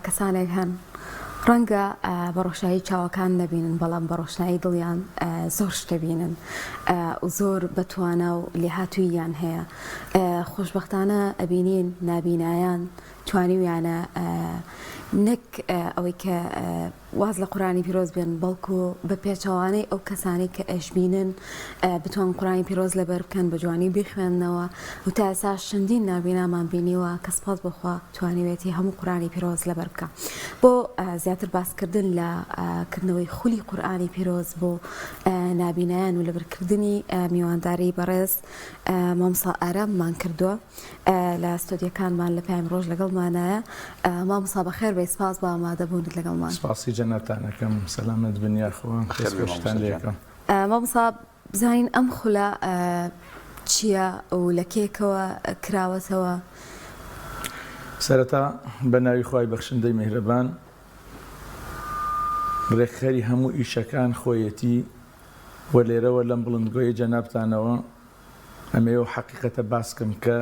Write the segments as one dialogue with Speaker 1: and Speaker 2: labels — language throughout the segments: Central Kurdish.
Speaker 1: کەسانێک هەن ڕەنگە بە ڕۆشنایی چاوەکان نەبینن بەڵام بە ڕۆشنایی دڵیان زۆر شت دەبینن و زۆر بە توانا و لێهاتووییان هەیە. خۆشبەختانە ئەبینین نابینایان توانیویانە نەک ئەوەی کە واز لە قورئانی پیرۆز بێن بەڵکو بە پێچەوانەی ئەو کەسانەی کە ئەشبینن بتوان قورئانی پیرۆز لەبەر بکەن بە جوانی بیخوێننەوە و تا ئێستاش چەندین نابینامان بینیوە کە سپاس بۆ خوا توانیوێتی هەموو قورئانی پیرۆز لەبەر بکە بۆ زیاتر باسکردن لە کردنەوەی خولی قورئانی پیرۆز بۆ نابینایان و لەبەرکردنی میوانداری بەڕێز مامۆستا ئاراممان کردووە لە ستۆدیۆکانمان لە پەیامی ڕۆژ لەگەڵمانایە. مامۆستا بەخێر بێی سپاس بۆ ئامادەبوونت لەگەڵمان.
Speaker 2: سپاسی جەنابتان ئەکەم سەلامەت بن یاخوا
Speaker 3: بەخێر بێی
Speaker 2: دەستخۆشیتان
Speaker 3: مامۆستا
Speaker 2: لێ
Speaker 3: گیان.
Speaker 2: ئەکەم.
Speaker 1: مامۆستا بزانین ئەم خولە چییە و لە کێکەوە کراوەتەوە؟
Speaker 2: سەرەتا بە ناوی خوای بەخشندەی میهرەبان ڕێکخەری هەموو ئیشەکان خۆیەتی و لێرەوە لەم بڵندگۆیەی جەنابتانەوە ئەمەوێ ئەو حەقیقەتە باس کەم کە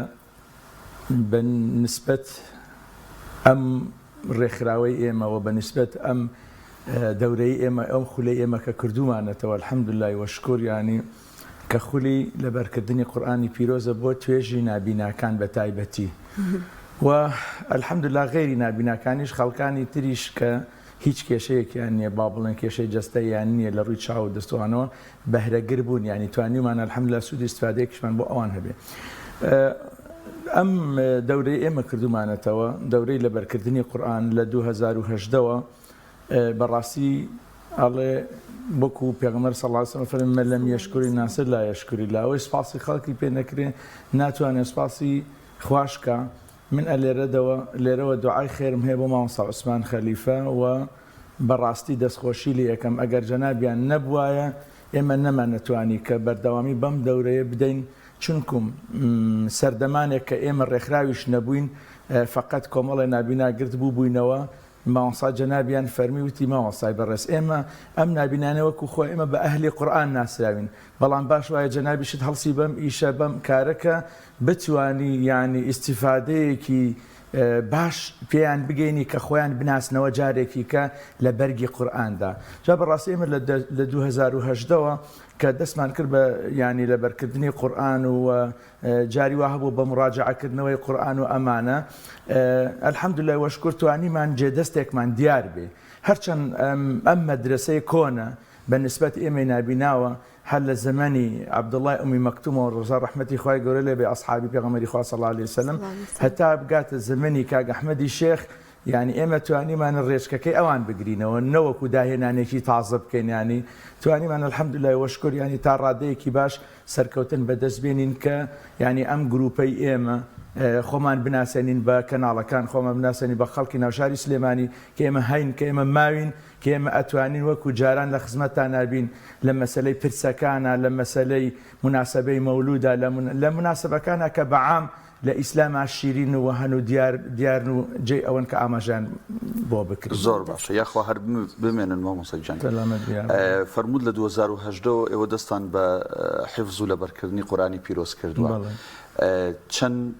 Speaker 2: بە نسبەت ئەم ڕێکخراوەی ئێمە و بە نسبەت ئەم دەورەی ئێمە ئەم خولەی ئێمە کە کردوومانەتەوە الحمدللە و شکر یانی کە خولی لەبەرکردنی قورئانی پیرۆزە بۆ توێژی نابیناکان بە تایبەتی و الحمدللە غەیری نابیناکانیش خەڵکانی تریش کە هیچ کێشەیەکیان نییە با بڵێن کێشەی جەستەیان نییە لە ڕووی چاو و دەستوانەوە بەهرەگر بوون یانی توانیومانە الحمدللە سوودی ئیستفادەیەکیشمان بۆ ئەوان هەبێ ئەم دەورەی ئێمە کردومانەتەوە دەورەی لەبەرکردنی قورئان لە 2010 ەوە بەڕاستی ئەڵێ وەکو پێغەمبەر صلی الله علیه وسلم فەرمی من لم یشکر الناس لا یشکر الله ئەوەی سپاسی خەڵکی پێ نەکرێ ناتوانێ سپاسی خواش کا من ئەلێرەدەوە لێرەوە دوعای خێرم هەیە بۆ مامۆستا عوسمان خەلیفە و بەڕاستی دەستخۆشی لێ ئەکەم ئەگەر جەنابیان نەبوایە ئێمە نەمانەتوانی کە بەردەوامی بەم دەورەیە بدەین چونکوم سەردەمانێک کە ئێمە ڕێکخراویش نەبووین فەقەت کۆمەڵێ نابینا گرت بووبووینەوە مامۆستا جەنابیان فەرمی وتی مامۆستای بەڕێز ئێمە ئەم نابینانە وەکو خۆ ئێمە بە ئەهلی قورئان ناسراوین بەڵام باش وایە جەنابیشت هەڵسی بەم ئیشە بەم کارە کە بتوانی یانی ئیستیفادەیەکی باش پێیان بگەینی کە خۆیان بناسنەوە جارێکی کە لە بەرگی قورئاندا جا بەڕاستی ئێمە لە 2010 ەوە کە دەستمان کرد بە یانی لەبەرکردنی قورئان و جاری وا هەبوو بە مڕاجعەکردنەوەی قورئان و ئەمانە الحمدللە وەشکر توانیمان جێدەستێکمان دیار بێ هەرچەند ئەم مەدرەسەی کۆنە بە نسبەت ئێمەی نابیناوە هەر لە زەمەنی عەبدوڵای ئومی مەکتومەوە ڕەزا ڕەحمەتی خوای گەورە لێ بێ ئەسحابی پێغەمبەری خوا صلی اللە علیە وسلم هەتا بگاتە زەمەنی کاک ئەحمەدی شێخ یانی ئێمە توانیمان ڕێچکەکەی ئەوان بگرینەوە نەوەکو داهێنانێکی تازە بکەین یانی توانیمان الحمدللە وەشکر یانی تا ڕادەیەکی باش سەرکەوتن بەدەست بێنین کە یانی ئەم گروپەی ئێمە خۆمان بناسێنین بە کەناڵەکان خۆمان بناسێنین بە خەڵکی ناوشاری سلێمانی کە ئێمە هەین کە ئێمە ماوین کە ئێمە ئەتوانین وەکو جاران لە خزمەتتانا بین لە مەسەلەی پرسەکانا لە مەسەلەی موناسەبەی مەولودا لە لە موناسەبەکانا کە بە عام لە ئیسلاما شیرین و هەن و دیار دیارن و جێی ئەوەن کە ئاماژەیان بۆ بکرێ.
Speaker 3: زۆر باشە یاخوا هەر بمێنن مامۆستا گیان.
Speaker 2: سەلامەت بی یاڕەبی.
Speaker 3: فەرمووت لە 2018 ەوە ئێوە دەستان بە حیفز و لەبەرکردنی قورئانی پیرۆز کردووە.
Speaker 2: بەڵێ.
Speaker 3: چەند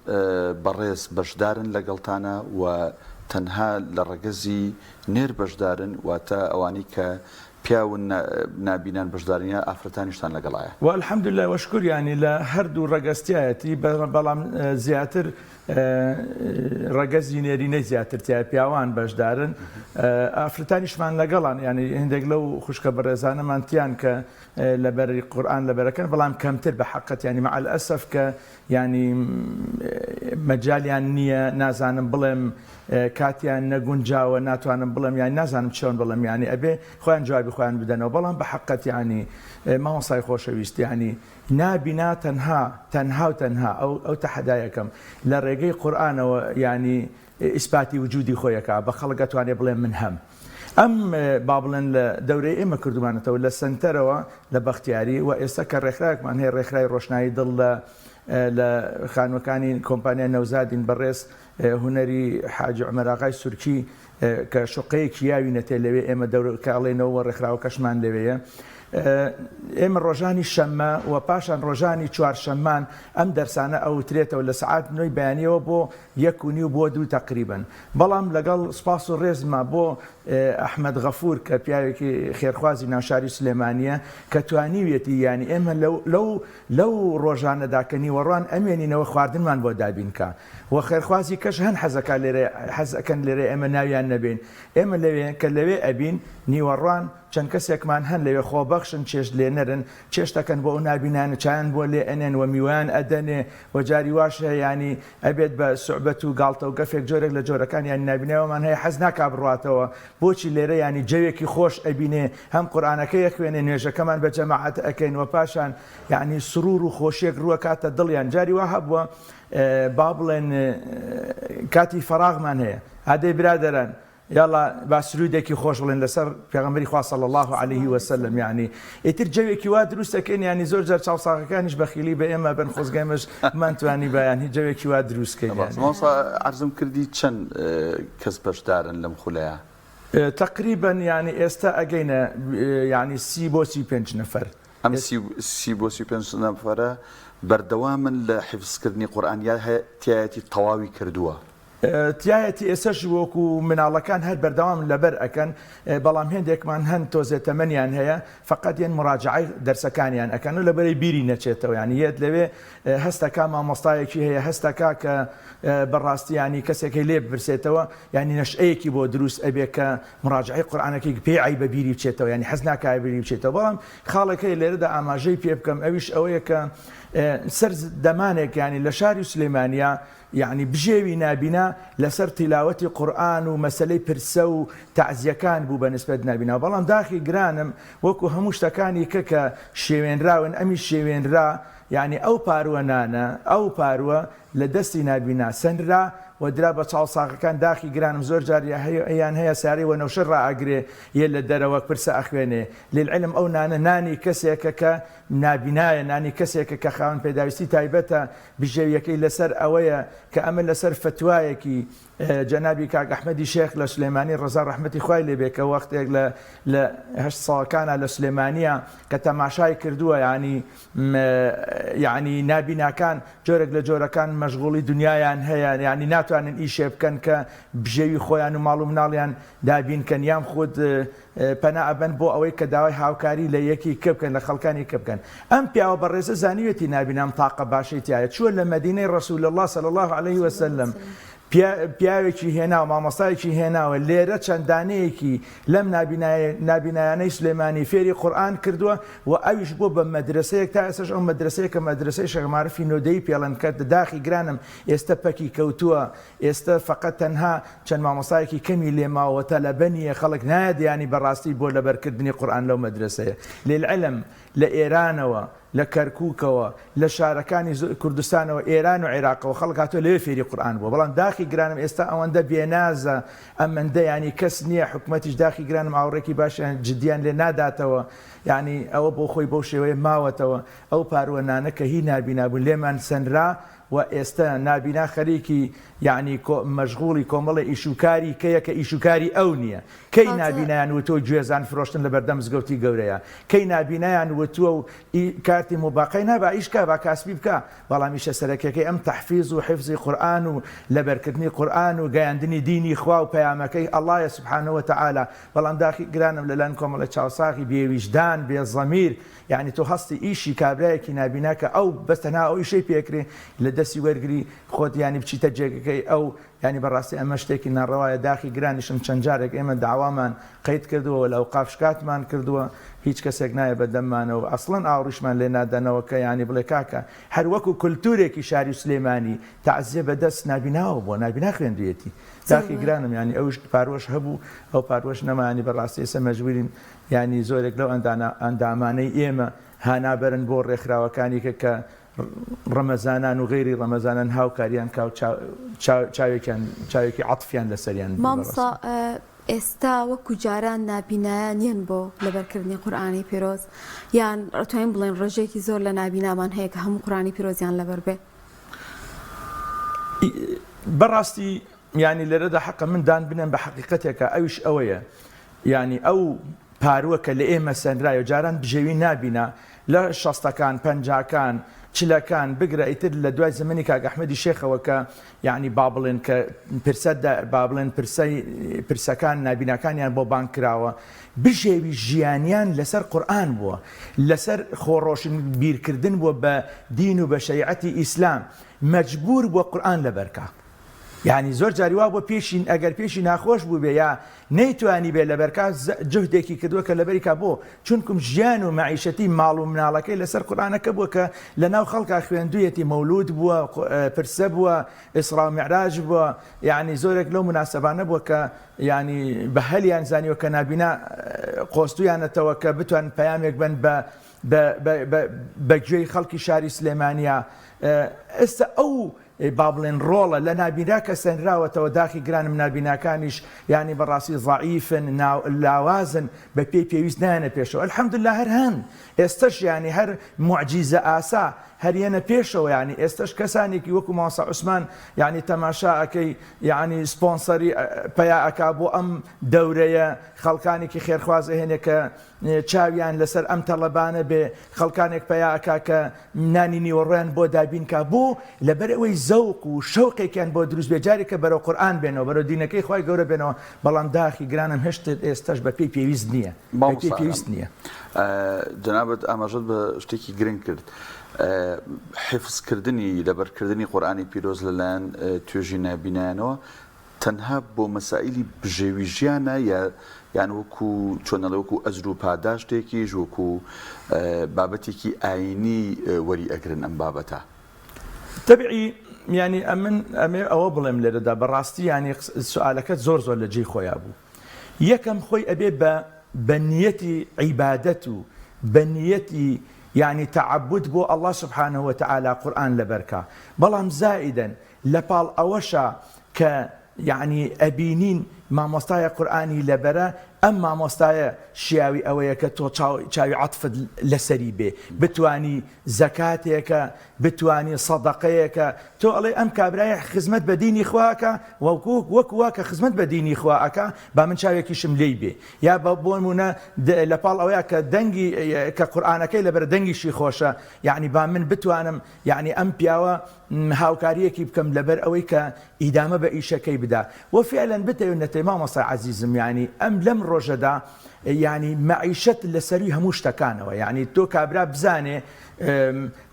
Speaker 3: بەڕێز بەشدارن لەگەڵتانا و تەنها لە ڕەگەزی نێر بەشدارن واتە ئەوانەی کە پیاون نابینان بەشدارن یا ئافرەتانیشتان لەگەڵایە؟
Speaker 2: وە الحمدللە وشکر یانی لە هەردوو ڕەگەز تیایەتی بەڵام زیاتر ڕەگەزی نێرینەی زیاتر تیایە پیاوان بەشدارن ئافرەتانیشمان لەگەڵان یانی هەندێک لەو خوشکە بەڕێزانەمان تیان کە لەبەری قورئان لەبەرەکەن بەڵام کەمتر بە حەقت یانی مع الاسف کە یانی مەجالیان نییە نازانم بڵێم کاتیان نەگونجاوە ناتوانم بڵێم یانی نازانم چۆن بڵێم یانی ئەبێ خۆیان جوابی خۆیان بدەنەوە بەڵام بە حەقت یانی مامۆستای خۆشەویست یانی نابینا تەنها تەنها و تەنها ئەو ئەو تەحەدایەکەم لە ڕێگەی قورئانەوە یانی ئیسپاتی وجودی خۆی ئەکا بە خەڵک ئەتوانێ بڵێ من هەم. ئەم با بڵێن لە دەورەی ئێمە کردومانەتەوە لە سەنتەرەوە لە بەختیاری و ئێستا کە ڕێکخراوێکمان هەیە ڕێکخراوی ڕۆشنایی دڵ لە لە خانوەکانی کۆمپانیای نەوزادین بەڕێز هونەری حاجی عومەر ئاغای سورکی کە شوقەیەکی یاوینەتێ لەوێ ئێمە دەورەکە ئەڵێنەوە و ڕێکخراوەکەشمان لەوێیە. ئێمە ڕۆژانی شەممە و پاشان ڕۆژانی چوارشەممان ئەم دەرسانە ئەوترێتەوە لە سەعات نۆی بەیانیەوە بۆ یەک و نیو بۆ دوو تەقریبەن بەڵام لەگەڵ سوپاس و ڕێزما بۆ ئەحمەد غەفور کە پیاوێکی خێرخوازی ناوشاری سلێمانیە کە توانیویەتی یانی ئێمە لەو لەو لەو ڕۆژانەدا کە نیوەڕوان ئەمێنینەوە خواردنمان بۆ دابین کا و خێرخوازی کەش هەن حەزەکا لێرە حەز ئەکەن لێرە ئێمە ناویان نەبەین ئێمە لەوێ کە لەوێ ئەبین نیوەڕوان چەند کەسێکمان هەن لەوێ خۆبەخشن چێشت لێنەرن چێشت ئەکەن بۆ ئەو نابینایانە چایان بۆ لێ ئەنێن و میوەیان ئەدەنێ و جاری واش هەیە یانی ئەبێت بە سوعبەت و گاڵتە و گەفێک جۆرێک لە جۆرەکان یانی نابینای وامان هەیە حەز ناکا بڕواتەوە بۆچی لێرە یانی جەوێکی خۆش ئەبینێ هەم قورئانەکەی ئەخوێنێ نوێژەکەمان بە جەماعەت ئەکەین و پاشان یانی سرور و خۆشیەک ڕووەکاتە دڵیان جاری وا هەبووە با بڵێن کاتی فەراغمان هەیە ئادەی برادەران یاڵا با سرودێکی خۆش بڵێن لەسەر پێغەمبەری خوا صلی اللە علیه وسلم یعنی ئیتر جەوێکی وا دروست ئەکەین یعنی زۆر جار چاوساغەکانیش بەخیلی بە ئێمە بن خۆزگە ئێمەش بمانتوانی با یعنی جەوێکی وا دروست کەین یعنی.
Speaker 3: مامۆستا عەرزم کردی چەند کەس بەشدارن لەم خولەیا؟
Speaker 2: تەقریبەن یعنی ئێستا ئەگەینە یعنی 30 بۆ 35 نەفەر.
Speaker 3: ئەم 30 بۆ 35 نەفەرە بەردەوامن لە حیفزکردنی قورئان یا تیایەتی تەواوی کردووە؟
Speaker 2: تیایەتی ئێسەش وەکو مناڵەکان هەر بەردەوام لەبەر ئەکەن بەڵام هێندێکمان هەن تۆزێ تەمەنیان هەیە فەقەت یەن مراجەعەی دەرسەکانیان ئەکەن و لەبەرەی بیری نەچێتەوە یانی یەت لەوێ هەستەکا مامۆستایەکی هەیە هەستەکا کە بەڕاستی یانی کەسێک هەیە لێ بپرسێتەوە یانی نەشئەیەکی بۆ دروست ئەبێ کە مراجەعەی قورئانەکەی پێی عەیبە بیری بچێتەوە یانی حەز ناکا بیری بچێتەوە بەڵام خاڵێک هەیە لێرەدا ئاماژەی پێ بکەم ئەویش ئەوەیە کە سەر دەمانێک یانی لە شاری سلێمانیا یەعنی بژێوی نابینا لەسەر تیلاوەتی قورئان و مەسەلەی پرسە و تەعزیەکان بوو بە نسبەت نابیناوە بەڵام داخی گرانم وەکو هەموو شتەکانی کە کە شێوێنراون ئەمیش شێوێنرا یەعنی ئەو پاروە نانە ئەو پاروە لە دەستی نابینا سەنرا و درا بە چاو ساغەکان داخی گرانم زۆر جار یان هەیە سارەی وەنەوشە ڕائەگرێ یە لە دەرەوە پرسە ئەخوێنێ للعلم ئەو نانە نانی کەسێکە کە نابینایە نانی کەسێکە کە خاوەن پێداویستی تایبەتە بژێویەکەی لەسەر ئەوەیە کە ئەمە لەسەر فەتوایەکی جەنابی کاک ئەحمەدی شێخ لە سلێمانی ڕەزا ڕەحمەتی خوای لێ بێ کە وەختێک لە لە هەشت ساڵەکانا لە سلێمانیە کە تەماشای کردووە یانی یانی نابیناکان جۆرێک لە جۆرەکان مەشغوڵی دنیایان هەیە یانی ناتوانن ئیشێ بکەن کە بژێوی خۆیان و ماڵ و مناڵیان دابین کەن یان خود پەنا ئەبەن بۆ ئەوەی کە داوای هاوکاری لە یەکی کە بکەن لە خەڵکانی کە بکەن ئەم پیاوە بەڕێزە زانیوێتی نابینا ئەم تاقە باشەی تیایە چووە لە مەدینەی ڕسول اللە صلی اللە علیه وسلم پیاوێکی هێناوە مامۆستایەکی هێناوە لێرە چەند دانەیەکی لەم نابینایانەی سلێمانی فێری قورئان کردووە و ئەویش بووە بە مەدرەسەیەک تا ئێستاش ئەو مەدرەسەیە کە مەدرەسەی شێخ مارفی نۆدەیی پێڵێن کە داخی گرانم ئێستە پەکی کەوتووە ئێستە فەقەت تەنها چەند مامۆستایەکی کەمی لێ ماوە تەلەبە نیە خەڵک نایەت یانی بەڕاستی بۆ لەبەر کردنی قورئان لەو مەدرەسەیە للعلم لە ئێرانەوە لە کەرکوکەوە لە شارەکانی کوردستانەوە ئێران و عێراقەوە خەڵک هاتوە لەوێ فێری قورئان بوە بەڵام داخی گرانم ئێستا ئەوەندە بێنازە ئەمەندە یانی کەس نیە حکومەتیش داخی گرانم ئاوڕێکی باشیان جدیان لێ ناداتەوە یانی ئەوە بۆ خۆی بەو شێوەیە ماوەتەوە ئەو پاروە نانە کە هی نابینا بوو لێمان سەنرا وە ئێستە نابینا خەریکی یەعنی کۆ مەشغوڵی کۆمەڵێ ئیش و کاری کەیە کە ئیش و کاری ئەو نیە کەی نابینایان وتوە گوێزان فرۆشتن لە بەردەم مزگەوتی گەورەیە کەی نابینایان وتوە و ئی کارتی موباقەی نا با ئیش کا با کاسبی بکا بەڵام ئیشە سەرەکیەکەی ئەم تەحفیز و حفزی قورئان و لەبەرکردنی قورئان و گەیاندنی دینی خوا و پەیامەکەی اللە یە سبحانە وتعالی بەڵام داخی گرانم لەلایەن کۆمەڵێ چاوساغی بێ ویژدان بێ زەمیر یەعنی تۆ هەستی ئیشی کابرایەکی نابینا کە ئەو بەس تەنها ئەو ئیشەی پێکرێ لە دەستی وەرگری خۆت یانی بچیتە جێگەکەی ئەو یانی بەڕاستی ئەمە شتێکی ناڕەوایە داخی گرانیشم چەند جارێک ئێمە داوامان قەید کردووە وە لە ئەوقاف شکاتمان کردووە هیچ کەسێک نایە بە دەممانەوە ئەسڵەن ئاوڕیشمان لێ نادەنەوە کە یانی بڵێ کاکە هەر وەکو کولتورێکی شاری سلێمانی تەعزیە بە دەست نابیناوە بووە نابینا خوێندویەتی داخی گرانم یانی ئەوش پاروەش هەبوو ئەو پاروەش نەما یانی بەڕاستی ئێستا مەجبورین یانی زۆرێک لەو ئەندامانەی ئێمە هانا بەرن بۆ ڕێکخراوەکانی کە کە ڕەمەزانان و غەیری ڕەمەزانان هاوکاریان کا و چاوێکیان چاوێکی عەتفیان لەسەریان بی
Speaker 1: مامۆستا ئێستا وەکو جاران نابینایان یەن بۆ لەبەرکردنی قورئانی پیرۆز یان ئەتوانین بڵێن ڕێژەیەکی زۆر لە نابینامان هەیە کە هەموو قورئانی پیرۆزیان لەبەر بێ؟
Speaker 2: بەڕاستی یانی لێرەدا حەقە من دان بنێم بە حەقیقەتێکا ئەویش ئەوەیە یانی ئەو. پارووە کە لە ئێمە سەنرایە جاران بژێوی نابینا لە شەستەکان پەنجاکان چلەکان بگرە ئیتر لە دوای زەمەنی کاک ئەحمەدی شێخەوە کە یانی با بڵێن کە پرسە با بڵێن پرسەی پرسەکان نابیناکانیان بۆ بانگ کراوە بژێوی ژیانیان لەسەر قورئان بووە لەسەر خۆ ڕۆشن بیرکردن بووە بە دین و بە شەریعەتی ئیسلام مەجبور بووە قورئان لەبەرکا. یانی زۆر جاری وا بووە پێشی ئەگەر پێشی ناخۆش بووبێ یا نەیتوانیبێ لەبەرکا جوهدێکی کردووە کە لەبەری کا بۆ چونکم ژیان و مەعیشەتی ماڵ و مناڵەکەی لەسەر قورئانەکە بووە کە لەناو خەڵکا خوێندوویەتی مەولود بووە پرسە بووە ئیسڕا و میعراج بووە یانی زۆرێک لەو موناسەبانە بووە کە یانی بە هەلیان زانیوە کە نابینا قۆستویانەتەوە کە بتوان پەیامێک بن بە بە گوێی خەڵکی شاری سلێمانیا ئێستا ئەو با بڵێن ڕۆڵە لە نابینا کە سەنراوەتەوە داخی گرانم نابیناکانیش یانی بەڕاستی زەعیفن لاوازن بە پێی پێویست نایەنە پێشەوە الحمدللە هەر هەن ئێستەش یانی هەر موعجیزە ئاسا هەر یەنە پێشەوە یانی ئێستەش کەسانێکی وەکو مامۆستا عوسمان یانی تەماشا ئەکەی یانی سپۆنسەری پەیا ئەکا بۆ ئەم دەورەیە خەڵکانێکی خێرخواز ئەهێنێ کە چاویان لەسەر ئەم تەڵەبانە بێ، خەڵکانێک پەیا ئەکا کە نانی نیوەڕۆیان بۆ دابین کا، بۆ؟ لەبەرئەوەی زەوق و شەوقێکیان بۆ دروست بێ جارێکە بەرەو قورئان بێنەوە، بەرەو دینەکەی خوای گەورە بێنەوە، بەڵام داخی گرانم هێشتت ئێستاش بەپێی پێویست نییە، بەپێی
Speaker 3: مامۆستا ئارام
Speaker 2: پێویست نییە.
Speaker 3: جەنابت ئاماژەت بە شتێکی گرنگ کرد، حیفزکردنی، لەبەرکردنی قورئانی پیرۆز لەلایەن توێژی نابینایانەوە، تەنها بۆ مەسائیلی بژێوی ژیانە یا یان وەکو چۆن ئەڵێ وەکو ئەجر و پاداشتێکیش وەکو بابەتێکی ئایینی وەری ئەگرن ئەم بابەتە؟
Speaker 2: تەبعی یانی ئەمن ئەمێ ئەوە بڵێم لێرەدا بەڕاستی یانی سوئالەکەت زۆر زۆر لە جێی خۆیا بوو یەکەم خۆی ئەبێ بە بە نیەتی عیبادەت و بە نیەتی یانی تەعەبود بۆ اللە سبحانە وتعالی قورئان لەبەر کا بەڵام زائیدەن لەپاڵ ئەوەشا کە یەعنی ئەبینین مامۆستایە قورئانی لەبەرە ئەم مامۆستایە شیاوی ئەوەیە کە تۆ چاوی عەتفت لەسەری بێ بتوانی زەکاتێکە بتوانی سەدەقەیەکە تۆ ئەڵێی ئەم کابرایە خزمەت بە دینی خوا ئەکا وەکو وەکو وا کە خزمەت بە دینی خوا ئەکا با من چاوێکیشم لێی بێ یا بە بۆ نموونە لەپاڵ ئەوەیا کە دەنگی کە قورئانەکەی لەبەرە دەنگیشی خۆشە یەعنی با من بتوانم یەعنی ئەم پیاوە هاوکاریەکی بکەم لەبەر ئەوەی کە ئیدامە بە ئیشەکەی بدا وە فعلا بتەوێ نەتەوێ مامۆستای عەزیزم یانی ئەم لەم ڕۆژەدا یانی مەعیشەت لە سەروی هەموو شتەکانەوە یانی تۆ کابرا بزانێ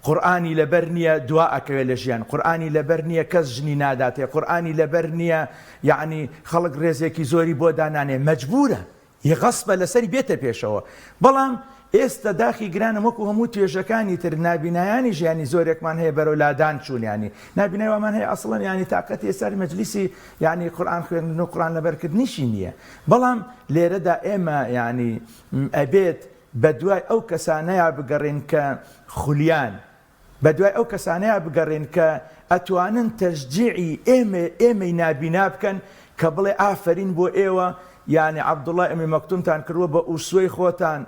Speaker 2: قورئانی لەبەر نییە دوا ئەکەوێ لە ژیان قورئانی لەبەر نییە کەس ژنی ناداتێ قورئانی لەبەر نییە یانی خەڵک ڕێزێکی زۆری بۆ دانانێ مەجبورە ی غەسبە لەسەری بێتە پێشەوە بەڵام ئێستە داخی گرانم وەکو هەموو توێژەکانی تر نابینایانیش یانی زۆرێکمان هەیە بەرەو لادان چوون یانی نابینای وامان هەیە ئەسڵەن یانی تاقەتی ئێستا مەجلیسی یانی قورئان خوێندن و قورئان لەبەرکردنیشی نییە بەڵام لێرەدا ئێمە یانی ئەبێت بەدوای ئەو کەسانەیا بگەڕێین کە خولیان بەدوای ئەو کەسانەیا بگەڕێن کە ئەتوانن تەشجیعی ئێمە ئێمەی نابینا بکەن کە بڵێ ئافەرین بۆ ئێوە یانی عەبدوڵای ئومی مەکتومتان کردوە بە ئوسوەی خۆتان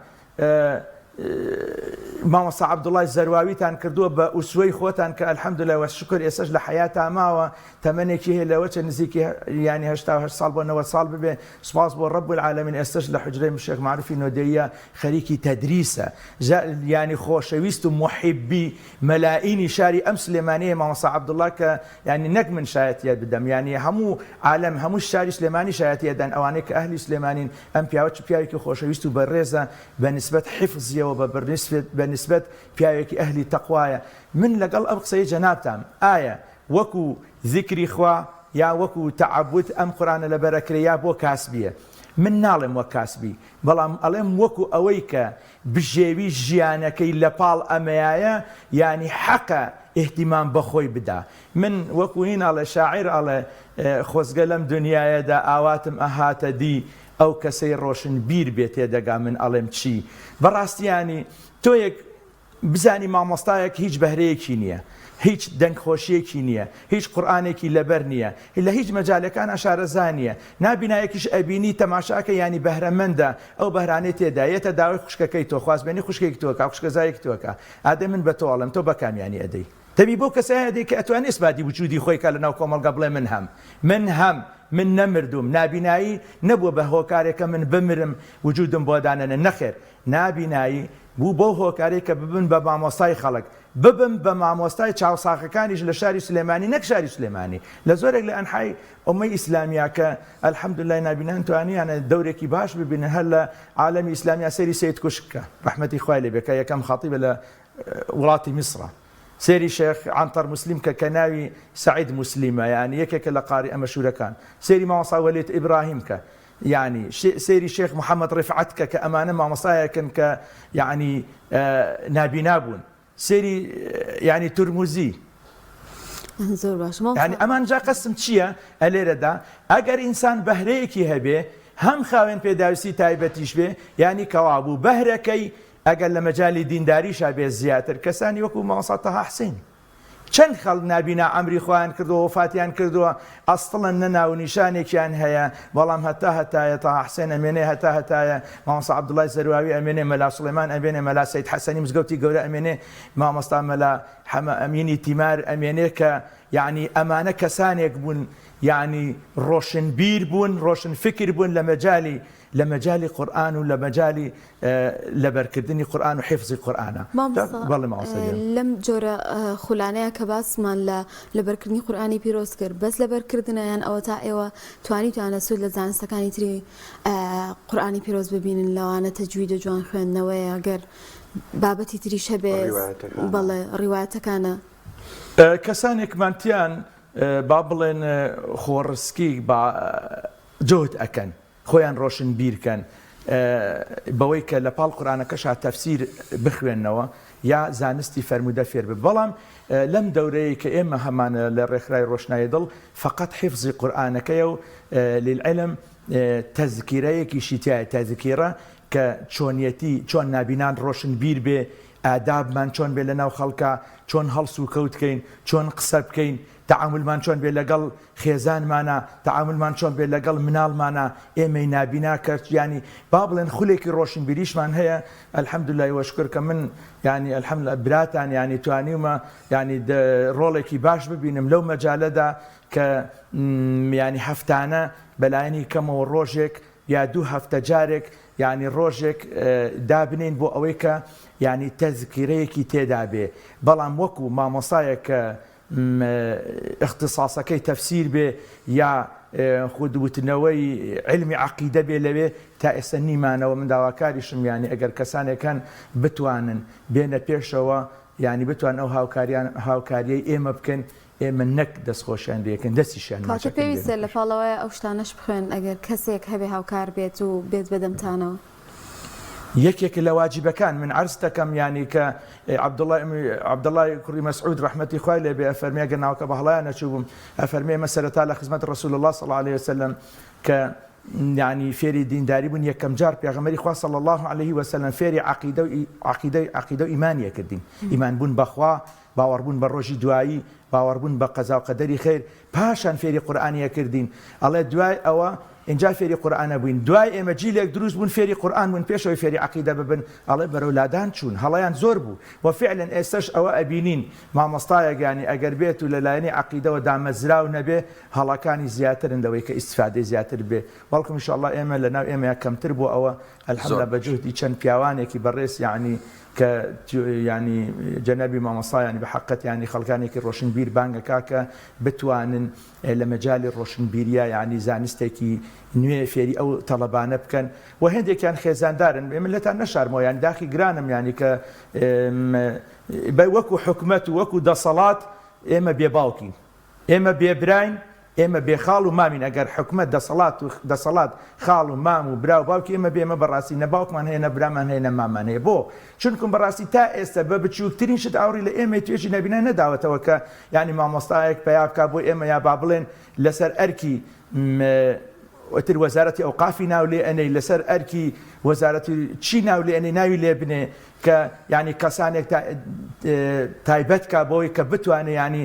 Speaker 2: مامۆستا عەبدوڵای زەرواویتان کردووە بە ئوسوەی خۆتان کە الحمدللە وە شکر ئێسەش لە حەیاتا ماوە تەمەنێکی هەیە لەوەچە نزیکی یانی 88 ساڵ بۆ 90 ساڵ ببێ سوپاس بۆ رب العالمین ئێستەش لە حوجرەی شێخ مەعروفی نۆدێیە خەریکی تەدریسە جا یانی خۆشەویست و موحیبی مەلائینی شاری ئەم سلێمانیە مامۆستا عەبدوڵا کە یانی نەک من شایەتیت بدەم یانی هەموو عالەم هەموو شاری سلێمانی شایەتی ئەدەن ئەوانەی کە ئەهلی سلێمانین ئەم پیاوە چ پیاوێکی خۆشەویست و بەڕێزە بە نیسبەت حیفزیەوە بە بە نیسبەت پیاوێکی ئەهلی تەقوایە من لەگەڵ ئەم قسەی جەنابتام ئایا وەکو زیکری خوا یا وەکو تەعەبود ئەم قورئانە لەبەر ئەکرێ یا بۆ کاسبیە من ناڵێم وەک کاسبی بەڵام ئەڵێم وەکو ئەوەی کە بژێوی ژیانەکەی لەپاڵ ئەمەیایە یانی حەقە ئیهتیمام بەخۆی بدا من وەکو هین ئەڵێ شاعیر ئەڵێ خۆزگە لەم دونیایەدا ئاواتم ئەهاتە دی ئەو کەسەی ڕۆشنبیر بێ تێدەگا من ئەڵێم چی بەڕاستی یانی تۆیەک بزانی مامۆستایەک هیچ بەهرەیەکی نیە هیچ دەنگ خۆشیەکی نیە هیچ قورئانێکی لەبەر نیە لە هیچ مەجالەکانا شارەزا نیە نابینایەکیش ئەبینی تەماشاکە یانی بەهرەمەندە ئەو بەهرانەی تێدا یەتە داوای خوشکەکەی تۆ خوازبێنی خوشکێکی تۆ ئەکا خوشکەزایەکی تۆ ئەکا ئادەی من بە تۆ ئەڵێم تۆ بەکامیانی ئەدەی. تەبی بەو کەسایە دێ کە ئەتوانێ ئیسباتی وجودی خۆی کا لەناو کۆمەڵگا بڵێ من هەم من هەم من نەمردووم نابینایی نەبووە بە هۆکارێک کە من بمرم وجودم بۆ دانەنێن نەخێر نابینایی بوو بەو هۆکارەی کە ببن بە مامۆستای خەڵک ببم بە مامۆستای چاوساغەکانیش لە شاری سلێمانی نەک شاری سلێمانی لە زۆرێک لە ئەنحای ئوممەی ئیسلامیا کە الحمدللە نابینان توانیانە دەورێکی باش ببینن هەر لە عالەمی ئیسلامیا سەیری سەید کوشک کە ڕەحمەتی خوای لێ بێ کە یەکەم خەتیبە لە وڵاتی میسرە سەیری شێخ عەنتەر موسلیم کە کە ناوی سەعید موسلیمە یانی یەکێکە لە قاریئە مەشهورەکان سەیری مامۆستا وەلید ئیبراهیم کە یانی سەیری شێخ محەمەد ڕیفعەت کە کە ئەمانە مامۆستایەکن کە یانی نابینا بوون سەیری یانی تورموزی
Speaker 1: زۆر باش مامۆستا.
Speaker 2: یانی ئەمان جا قەستم چییە ئەلێرەدا ئەگەر ئینسان بەهرەیەکی هەبێ هەم خاوێن پێداویستی تایبەتیش بێ یانی کەوابوو بەهرەکەی ئەگەر لە مەجالی دینداریشا بێ زیاتر کەسانی وەکو مامۆستا تەها حسین چەند خەڵک نابینا عەمری خۆیان کردووە وەفاتیان کردووە ئەستڵەن نە ناونیشانێکیان هەیە بەڵام هەتا هەتایە تەها حسێن ئەمێنێ هەتا هەتایە مامۆستا عەبدوڵای زەرواوی ئەمێنێ مەلا سڵێمان ئەمێنێ مەلا سەید حەسەنی مزگەوتی گەورە ئەمێنێ مامۆستا مەلا حەمە ئەمینی تیمار ئەمێنێ کە یەعنی ئەمانە کەسانێک بوون یەعنی ڕۆشنبیر بوون ڕۆشنفکر بوون لە مەجالی لە مەجالی قورئان و لە مەجالی لەبەرکردنی قورئان و حیفزی قورئانە.
Speaker 1: مامۆستا
Speaker 2: بەڵێ مامۆستا گیان.
Speaker 1: لەم جۆرە خولانەیە کە باسمان لە لەبەرکردنی قورئانی پیرۆز کرد بەس لەبەرکردنە یان ئەوەتا ئێوە توانیتانە سوود لە زانستەکانی تری قورئانی پیرۆز ببینن لەوانە تەجوید و جوان خوێندنەوەیە گەر بابەتی تریش هەبێ
Speaker 3: ڕیوایەتەکانە.
Speaker 1: بەڵێ ڕیوایەتەکانە.
Speaker 2: کەسانێکمان تیان با بڵێن خۆڕسکی با جوهد ئەکەن خۆیان ڕۆشنبیر کەن بەوەی کە لە پاڵ قورئانەکەشا تەفسیر بخوێننەوە یا زانستی فەرموودە فێر بن بەڵام لەم دەورەیەی کە ئێمە هەمانە لە ڕێکخراوی ڕۆشنایی دڵ فەقەت حیفزی قورئانەکەیە و للعلم تەزکیرەیەکیشی تیایە تەزکیرە کە چۆنیەتی چۆن نابینان ڕۆشنبیر بێ ئادابمان چۆن بێ لەناو خەڵکا چۆن هەڵس و کەوت کەین چۆن قسە بکەین تەعامولمان چۆن بێ لەگەڵ خێزانمانا، تەعامولمان چۆن بێ لەگەڵ مناڵمانا، ئێمەی نابینا کە یانی با بڵێن خولێکی ڕۆشنبیریشمان هەیە الحمدللە و شکر کە من یانی الحمدللە براتان یانی توانیومە یانی ڕۆڵێکی باش ببینم لەو مەجالەدا کە یانی هەفتانە بەلایەنی کەمەوە ڕۆژێک یا دوو هەفتە جارێک یانی ڕۆژێک دابنێین بۆ ئەوەی کە یانی تەزکیرەیەکی تێدا بێ بەڵام وەکو مامۆستایەک کە ئیختیساسەکەی تەفسیر بێ یا خود وتنەوەی عیلمی عەقیدە بێ لەوێ تا ئێستا نیمانەوە من داواکاریشم یانی ئەگەر کەسانێک هەن بتوانن بێنە پێشەوە یانی بتوان ئەو هاوکاریان هاوکاریەی ئێمە بکەن ئێمە نەک دەستخۆشیان لێکەن دەستیشیان
Speaker 1: کەواتە
Speaker 2: ماچەکەن
Speaker 1: پێویستە
Speaker 2: بێنە
Speaker 1: لە
Speaker 2: پێش.
Speaker 1: پاڵەوەیە ئەو شتانەش بخوێنن ئەگەر کەسێک هەبێ هاوکار بێت و بێت بەدەمتانەوە.
Speaker 2: یەکێک لە واجبەکان من عەرز دەکەم یانی کە عەبدوڵای عەبدوڵای کوڕی مەسعود ڕەحمەتی خوای لێ بێ ئەفەرمێ ئەگەر ناوەکە بە هەڵەیا نەچووبم ئەفەرمێ ئێمە سەرەتا لە خزمەت ڕسول اللە صلی اللە علیه وسلم کە یعنی فێری دینداری بوون یەکەم جار پێغەمبەری خوا صلی اللە علیه وسلم فێری عەقیدە و عەقیدە عەقیدە و ئیمانی ئەکردین ئیمان بوون بەخوا باوەڕبوون بە ڕۆژی دوایی، باوەڕبوون بە قەزا و قەدەری خێر، پاشان فێری قورئانی ئەکردین، ئەڵێ دوای ئەوە ئینجا فێری قورئان ئەبووین، دوای ئێمە جیلێک دروست بوون فێری قورئان بوون پێش ئەوەی فێری عەقیدە ببن، ئەڵێ بەرەو لادان چوون، هەڵەیان زۆر بوو، وە فیعلەن ئێستەش ئەوە ئەبینین، مامۆستایەک یانی ئەگەر بێت و لە لایەنی عەقیدەوە دامەزراو نەبێ هەڵەکانی زیاترن لەوەی کە ئیستفادەی زیاتر بێ، بەڵکم ان شاء اللە ئێمە لەناو ئێمەیا کەمتر بووە ئەوە
Speaker 3: زۆر
Speaker 2: الحمدللە بە
Speaker 3: باشە.
Speaker 2: جوهدی چەند پیاوانێکی بەڕێز یانی کە یانی جەنابی مامۆستا یانی بە حەقت یانی خەڵکانێکی ڕۆشنبیر بانگ ئەکا کە بتوانن لە مەجالی ڕۆشنبیریا یانی زانستێکی نوێ فێری ئەو تەڵەبانە بکەن و هێندێکیان خێزاندارن من لێتان نەشارمەوە یانی داخی گرانم یانی کە بە وەکو حکومەت و وەکو دەسەڵات ئێمە بێ باوکین ئێمە بێ براین، ئێمە بێ خاڵ و مامین، ئەگەر حکومەت دەسەڵات و دەسەڵات خاڵ و مام و برا و باوکی ئێمە بێ ئێمە بەڕاستی نە باوکمان هەیە نە برامان هەیە نە ماممان هەیە بۆ؟ چونکم بەڕاستی تا ئێستا بە بچووکترین شت ئاوڕی لە ئێمەی توێژی نابینا نەداوەتەوە کە یانی مامۆستایەک پەیا بکا بۆ ئێمە یا با بڵێن لەسەر ئەرکی ئیتر وەزارەتی ئەوقافی ناو لێ ئەنێی لەسەر ئەرکی وەزارەتی چی ناو لێ ئەنێی ناوی لێ بنێ کە یانی کەسانێک تایبەت کا بۆی کە بتوانێ یانی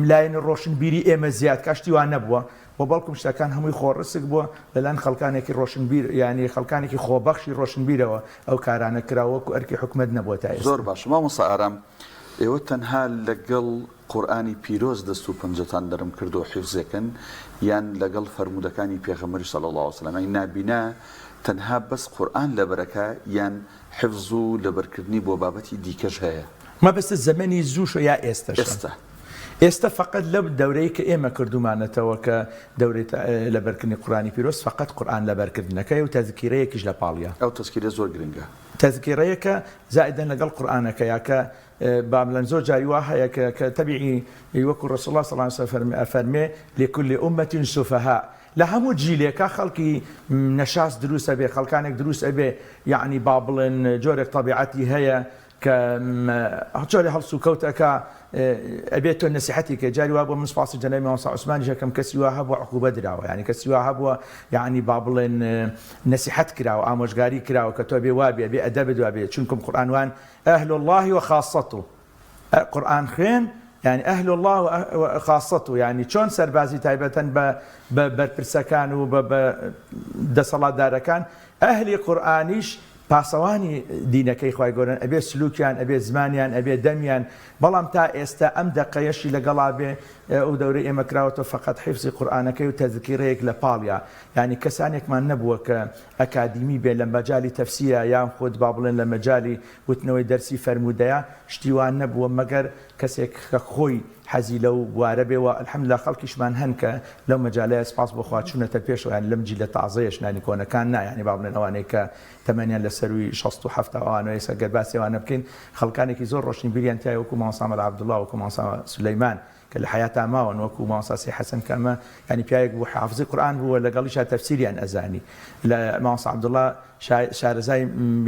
Speaker 2: لایەنی ڕۆشنبیری ئێمە زیاد کا شتی وا نەبووە و بەڵکم شتەکان هەمووی خۆڕسک بووە لەلایەن خەڵکانێکی ڕۆشنبیر یانی خەڵکانێکی خۆبەخشی ڕۆشنبیرەوە ئەو کارانە کرا وەکو ئەرکی حکومەت نەبووە تا
Speaker 3: زۆر
Speaker 2: ئێستا.
Speaker 3: باشە مامۆستا ئارام. ئێوە تەنها لەگەڵ قورئانی پیرۆز دەست و پەنجەتان نەرم کردو حیفزێکن یان لەگەڵ فەرموودەکانی پێغەمبەری صلی اللە علیە وسلم یانی نابینا تەنها بەس قورئان لەبەرەکا یان حفز و لەبەرکردنی بۆ بابەتی دیکەش هەیە؟
Speaker 2: مەبەستت زەمەنی زووشە یا ئێستەشە؟
Speaker 3: ئێستە.
Speaker 2: ئێستە فەقەت لەو دەورەی کە ئێمە کردوومانەتەوە کە دەورەی لەبەرکردنی قورئانی پیرۆز فەقەت قورئان لەبەرکردنەکەیە و تەزکیرەیەکیش لە پاڵیا.
Speaker 3: ئەو تەزکیرە زۆر گرنگە.
Speaker 2: تەزکیرەیەکە زائیدەن لەگەڵ قورئانەکەیا کە با بڵێن زۆر جاری وا هەیە کە کە تەبیعی وەکو ڕسول اللە صلی اللە علیە وسلم ئەفەرمێ لکل امة سفهاء لە هەموو جیلێکا خەڵکی نەشاز دروست ئەبێ خەڵکانێک دروست ئەبێ یەعنی با بڵێن جۆرێک تەبیعەتی هەیە کە جۆرێ هەڵسوکەوت ئەکا ئەبێت تۆ نەسیحەتی کەی جاری وا بووە من سوپاسی جەنابی مامۆستا عوسمانیش ئەکەم کەسی وا هەبووە عقوبە دراوە یانی کەسی وا هەبووە یانی با بڵێن نەسیحەت کراوە ئامۆژگاری کراوە کە تۆ بێ وابێ بێ ئەدەبت وابێ چونکم قورئان وان اهل اللە و خاصته قورئان خوێن یانی اهل اللە و خاصته یانی چۆن سەربازی تایبەتن بە بە بەرپرسەکان و بە بە دەسەڵاتدارەکان ئەهلی قورئانیش پاسەوانی دینەکەی خوای گەورەن ئەبێ سلوکیان ئەبێ زمانیان ئەبێ دەمیان بەڵام تا ئێستا ئەم دەقەیەشی لەگەڵا بێ ئەو دەورەی ئێمە کراوەتەوە فەقەت حیفزی قورئانەکەی و تەزکیرەیەک لە پاڵیا یانی کەسانێکمان نەبووە کە ئەکادیمی بێ لە مەجالی تەفسیرا یان خود با بڵێن لە مەجالی وتنەوەی دەرسی فەرموودەیا شتی وا نەبووە مەگەر کەسێک کە خۆی حەزی لەو بوارە بێ وە الحمدللە خەڵکیشمان هەن کە لەو مەجالەیا سپاس بۆ خوا چوونەتە پێشەوە یانی لەم جیلە تازەیەش نانی کۆنەکان نا یانی با بڵێن ئەوانەی کە تەمەنیان لە سەرووی 60 و 70 ئەوانەوە ئێستا گەر باسی ئەوانە بکەین خەڵکانێکی زۆر ڕۆشنبیریان تیایە وەکوو مامۆستا مەلا عەبدوڵڵا وەکوو مامۆستا سولەیمان کە لە حەیاتا ماون وەکوو مامۆستا سەی حەسەن کە ئەمە یانی پیاوێک بوو حافزی قورئان بوو و لەگەڵیشا تەفسیریان ئەزانی لە مامۆستا عەبدوڵڵا شارەزای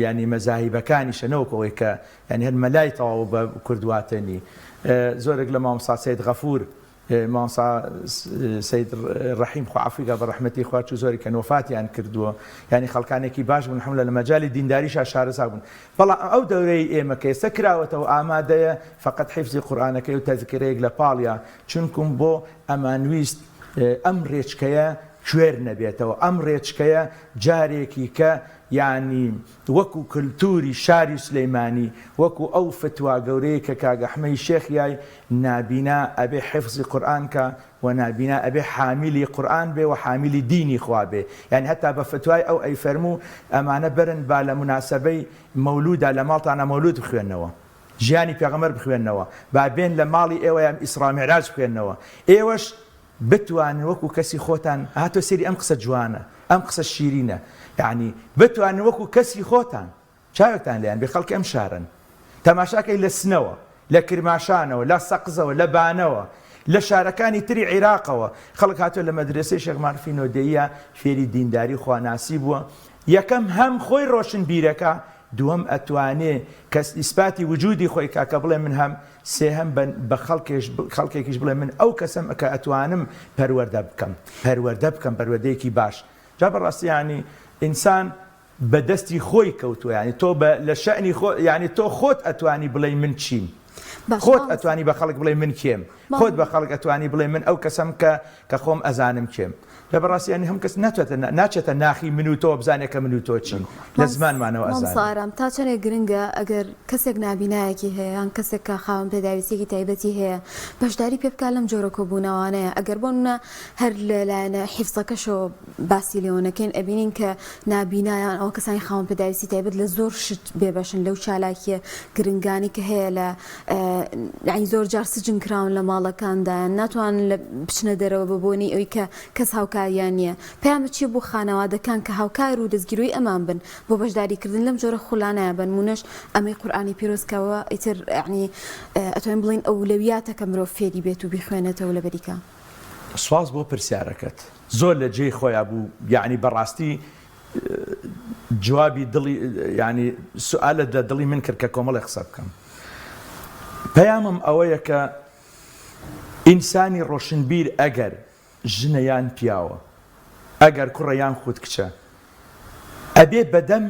Speaker 2: یانی مەزاهیبەکانیشە نەوەکو ئەوەی کە یانی هەر مەلای تەواو بە کورد واتەنی زۆرێک لە مامۆستا سەید غەفور مامۆستا سەید ڕەحیم خوا عەفوی کا بە ڕەحمەتی خوا چوو زۆرێکیان وەفاتیان کردووە یانی خەڵکانێکی باش بوون الحمدللە لە مەجالی دینداریشا شارەزا بوون بەڵام ئەو دەورەی ئێمە کە ئێستا کراوەتەوە ئامادەیە فەقەت حیفزی قورئانەکەی و تەزکیرەیەک لە پاڵیا چونکوم بۆ ئەمانویست ئەم ڕێچکەیە کوێر نەبێتەوە ئەم ڕێچکەیە جارێکی کە یانی وەکو کلتوری شاری سلیمانی وەکو ئەو فتوا گەورەیە کە کاک ئەحمەی شێخ یای نابینا ئەبێ حفزی قورئان کا وە نابینا ئەبێ حامیلی قورئان بێ وە حامیلی دینی خوا بێ یانی هەتا بە فتوای ئەو ئەیفەرموو ئەمانە بەرن با لە موناسەبەی مەولودا لە ماڵتانا مەولود بخوێننەوە ژیانی پێغەمبەر بخوێننەوە با بێن لە ماڵی ئێوەیا ئیسڕا میعراج بخوێننەوە ئێوەش بتوانن وەکو کەسی خۆتان ها تۆ سەیری ئەم قسە جوانە ئەم قسە شیرینە یەعنی بتوانن وەکو کەسی خۆتان چاوێکتان لێیان بێ خەڵکی ئەم شارەن تەماشاکەی لە سنەوە لە کرماشانەوە لە سەقزەوە لە بانەوە لە شارەکانی تری عیراقەوە خەڵک هاتووە لە مەدرەسەی شێخ مارفی نۆدێیە فێری دینداری و خواناسی بووە یەکەم هەم خۆی ڕۆشنبیرەکە دووەم ئەتوانێ کەس ئیسپاتی وجودی خۆی کا کە بڵێ من هەم سێهەم بە بە خەڵکێش خەڵکێکیش بڵێ من ئەو کەسەم کە ئەتوانم پەروەردە بکەم پەروەردە بکەم پەروەردەیەکی باش جا بەڕاستی یانی ئینسان بە دەستی خۆی کەوتووە یانی تۆ بە لە شەئنی خۆ یانی تۆ خۆت ئەتوانی بڵێی من چیم
Speaker 1: باشە
Speaker 2: خۆت
Speaker 1: مامۆستا
Speaker 2: ئەتوانی بە خەڵک بڵێی من کێم خۆت بە خەڵک ئەتوانی بڵێی من ئەو کەسەم کە کە خۆم ئەزانم کێم لە بەڕاستی یانی هەم کەس ناتوێتە ناچێتە ناخی من و تۆ بزانێ کە من و تۆ چین لە زمانمانەوە
Speaker 1: مامۆستا
Speaker 2: ئەزانێ.
Speaker 1: ئارام تا چەنێک گرنگە ئەگەر کەسێک نابینایەکی هەیە یان کەسێک کە خاوەن پێداویستیەکی تایبەتی هەیە بەشداری پێ بکات لەم جۆرە کۆبوونەوانەیە ئەگەر بۆ نمونە هەر لە لایەنە حیفزەکەشەوە باسی لێوە نەکەین ئەبینین کە نابینا یان ئەوە کەسانی خاوەن پێداویستی تایبەت لە زۆر شت بێبەشن لەو چالاکیە گرنگانی کە هەیە لە یانی زۆر جار سجن کراون لە ماڵەکاندا یان ناتوانن لە بچنە دەرەوە بە بۆنەی ئەوی کە کەس هاوکاریان نییە پەیامت چییە بۆ خانەوادەکان کە هاوکار و دەستگیرۆی ئەمان بن بۆ بەشداریکردن لەم جۆرە خولانەیە بە نموونەش ئەمەی قورئانی پیرۆز کەوە ئیتر یانی ئەتوانین بڵێین ئەولەویاتە کە مرۆڤ فێری بێت و بیخوێنێتەوە لەبەری کە.
Speaker 2: سپاس بۆ پرسیارەکەت زۆر لە جێی خۆیا بوو یەعنی بەڕاستی جوابی دڵی یەعنی سوئالت لە دڵی من کرد کە کۆمەڵێ قسە بکەم پەیامم ئەوەیە کە ئینسانی ڕۆشنبیر ئەگەر ژنە یان پیاوە ئەگەر کوڕە یان خود کچە ئەبێ بەدەم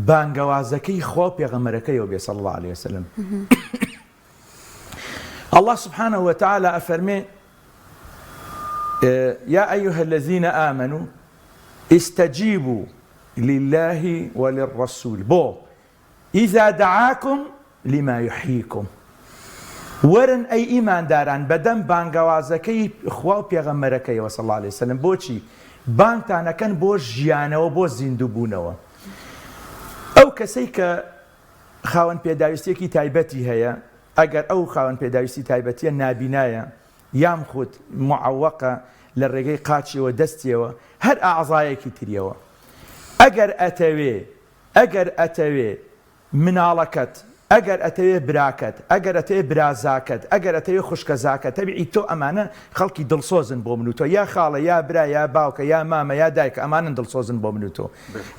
Speaker 2: بانگەوازەکەی خوا و پێغەمبەرەکەیەوە بێ صلی اللە علیە وسلم اللە سبحانه وتعالی ئەفەرمێ یا ایها الذین آمنوا استجیبوا لله وللرسول بۆ اذا دعاکم لما یحییکم. وەرن ئەی ئیمانداران بەدەم بانگەوازەکەی خوا و پێغەمبەرەکەیەوە صلی اللە علیە وسلم بۆچی بانگتان ئەکەن بۆ ژیانەوە بۆ زیندووبوونەوە ئەو کەسەی کە خاوەن پێداویستیەکی تایبەتی هەیە ئەگەر ئەو خاوەن پێداویستی تایبەتیە نابینایە یامخود معوقە لە ڕێگەی قاچیەوە دەستیەوە هەر ئەعزایەکی تریەوە ئەگەر ئەتەوێ ئەگەر ئەتەوێ مناڵەکەت، ئەگەر ئەتەوێ براکەت، ئەگەر ئەتەوێ برازاکەت، ئەگەر ئەتەوێ خوشکەزاکەت، تەبیعی تۆ ئەمانە خەڵکی دڵسۆزن بۆ من و تۆ، یا خاڵە، یا برا، یا باوکە، یا مامە، یا دایکە، ئەمانەن دڵسۆزن بۆ من و تۆ.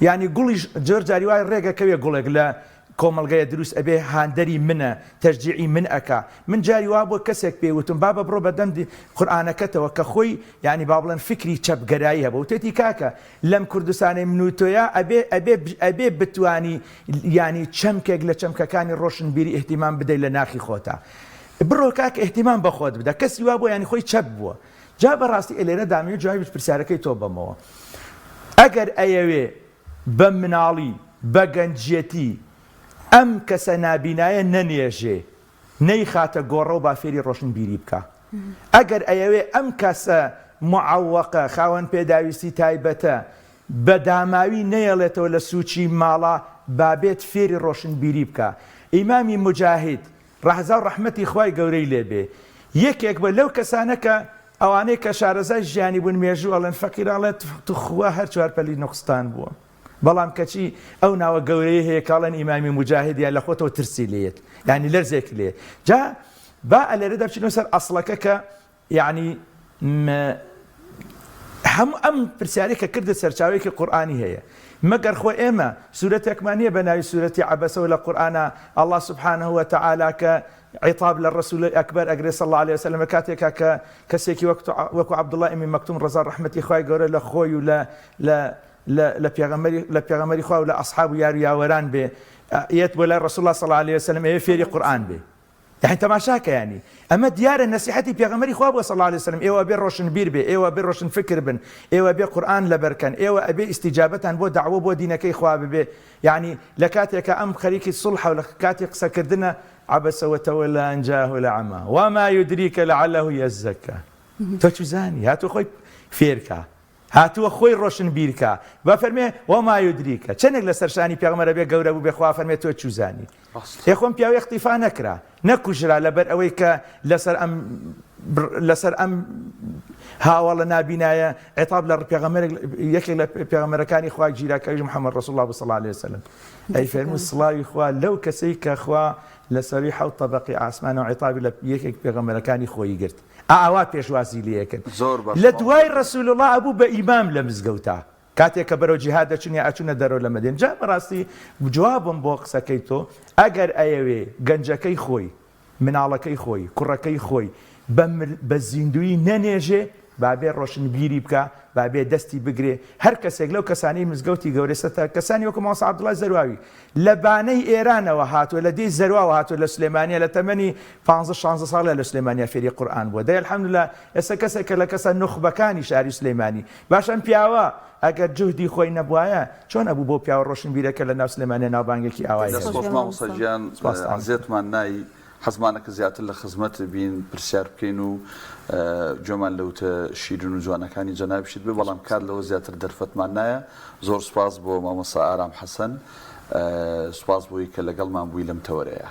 Speaker 2: یانی گوڵیش زۆر جاری وایە ڕێگە کەوێ گوڵێک لە کۆمەڵگەیە دروست ئەبێ هاندەری منە، تەشجیعی من ئەکا. من جاری وا بووە کەسێک پێی وتم بابە بڕۆ بە دەم قورئانەکەتەوە کە خۆی یانی با بڵێن فیکری چەپگەرایی هەبوو وتێتی کاکە لەم کوردستانەی من و تۆیا ئەبێ ئەبێ ئەبێ بتوانی یانی چەمکێک لە چەمکەکانی ڕۆشنبیری ئیهتیمام بدەی لە ناخی خۆتا بڕۆ کاک ئیهتیمام بە خۆت بدە کەسی وا بووە یانی خۆی چەپ بووە جا بەڕاستی ئێ لێرە دامەوێ جوابی پرسیارەکەی تۆ بەمەوە ئەگەر ئەیەوێ بە مناڵی بە گەنجیەتی ئەم کەسە نابینایە نەنێژێ نەیخاتە گۆڕەو با فێری ڕۆشنبیری بکا ئەگەر ئەیەوێ ئەم کەسە معەوەقە خاوەن پێداویستی تایبەتە بە داماوی نەیەڵێتەوە لە سوچی ماڵا با بێت فێری ڕۆشنبیری بکا ئیمامی موجاهید ڕەزاو ڕەحمەتی خوای گەورەی لێ بێ یەکێک بوە لەو کەسانە کە ئەوانەی کە شارەزای ژیانی بوون مێژوو ئەڵێن فەقیر ئەڵێ توخوا هەر چوارپەلی نوقستان بووە. بەڵام کەچی ئەو ناوە گەورەیە هەیە کە ئەڵێن ئیمامی موجاهید یان لە خۆتەوە ترسی لێیەت یانی لەرزێک لێ جا با ئەلێرەدا بچینەوە سەر ئەسڵەکە کە یعنی هەموو ئەم پرسیارەی کە کردت سەرچاوەیەکی قورئانی هەیە مەگەر خۆ ئێمە سورەتێکمان نییە بە ناوی سورەتی عەبەسەوە لە قورئانا اللە سبحانه وتعالی کە عیتاب لە ڕەسول ئەکبەر ئەگرێ صلی اللە علیه وسلم لە کاتێکا کە کەسێکی وەک وەکو عەبدوڵڵا ئیبن مەکتوم ڕەزا ڕەحمەتی خوای گەورە لە خۆی و لە لە لە لە پێغەمبەری لە پێغەمبەری خوا و لە ئەسحاب و یار و یاوەران بێ یەت بۆ لای ڕسول الله صلی الله علیه وسلم ئەوێ فێری قورئان بێ یعنی تەماشاکە یعنی ئەمە دیارە نەسیحەتی پێغەمبەری خوا بووە صلی الله علیه وسلم ئێوە بێ ڕۆشنبیر بێ ئێوە بێ ڕۆشن فکر بن ئێوە بێ قورئان لەبەرکەن ئێوە ئەبێ ئیستیجابەتان بۆ دەعوە بۆ دینەکەی خوا ببێ یعنی لە کاتێکە ئەم خەریکی سوڵحە و لە کاتی قسەکردنە عبس وتولى أن جاءه الأعمى وما يدريك لعله يزكى تۆ چزانی هاتوو خۆی فێرکە هاتووە خۆی ڕۆشنبیر کا با فەرمێ وما یدریک چەنێک لەسەر شانی پێغەمبەر ئەبێ گەورە بووبێ خوا فەرمێ تۆ چوزانی ئێ خۆم پیاو ئیختیفا نەکرا نەکوژرا لەبەر ئەوەی کە لەسەر ئەم لەسەر ئەم هاوەڵە نابینایە عتاب لە پێغەمبەرێک یەکێک لە پێغەمبەرەکانی خوا گیرا کە ئەویش محمد رسول الله صلی الله علیه وسلم ئەی فەرموو سڵاوی خوا لەو کەسەی کە خوا لەسەروی حەوت تەبەقی ئاسمانەوە عتابی لە یەکێک پێغەمبەرەکانی خۆی گرت ئاوا پێشوازی لێ ئەکرد
Speaker 3: زۆر باش
Speaker 2: لە دوای
Speaker 3: مامۆستا گیان.
Speaker 2: رسول اللە ئەبوو بە ئیمام لە مزگەوتا کاتێک کە بەرەو جیهاد دەچون یا ئەچونە دەرەوە لە مەدینە جا بەڕاستی جوابم بۆ قسەکەی تۆ ئەگەر ئەیەوێ گەنجەکەی خۆی مناڵەکەی خۆی کوڕەکەی خۆی بە بە زیندوویی نەنێژێ با بێ ڕۆشنبیری بکا با بێ دەستی بگرێ هەر کەسێک لەو کەسانەی مزگەوتی گەورەی سەتا کەسانی وەکو مامۆستا عەبدوڵای زەرواوی لە بانەی ئێرانەوە هاتووە لە دێی زەرواوە هاتووە لە سلێمانیە لە تەمەنی پانزە شانزە ساڵیا لە سلێمانیا فێری قورئان بووە دەی الحمدللە ئێستا کەسێکە لە کەسە نوخبەکانی شاری سلێمانی باشە ئەم پیاوە ئەگەر جوهدی خۆی نەبوایە چۆن ئەبوو بەو پیاوە ڕۆشنبیرە کە لە ناو سلێمانیا ناوبانگێکی ئاوای
Speaker 3: دەست
Speaker 2: هەبێ
Speaker 3: خۆش مامۆستا گیان
Speaker 2: سپاستان.
Speaker 3: عەزێتمان نای حەزمانەکە زیاتر لە خزمەتت بین پرسیار بکەین و گوێمان لە وتە شیرین و جوانەکانی جەنابیشت بێ بەڵام کات لەوە زیاتر دەرفەتمان نایە زۆر سوپاس بۆ مامۆستا ئارام حەسەن سوپاس بۆی کە لەگەڵمان بووی لەم تەوەرەیە.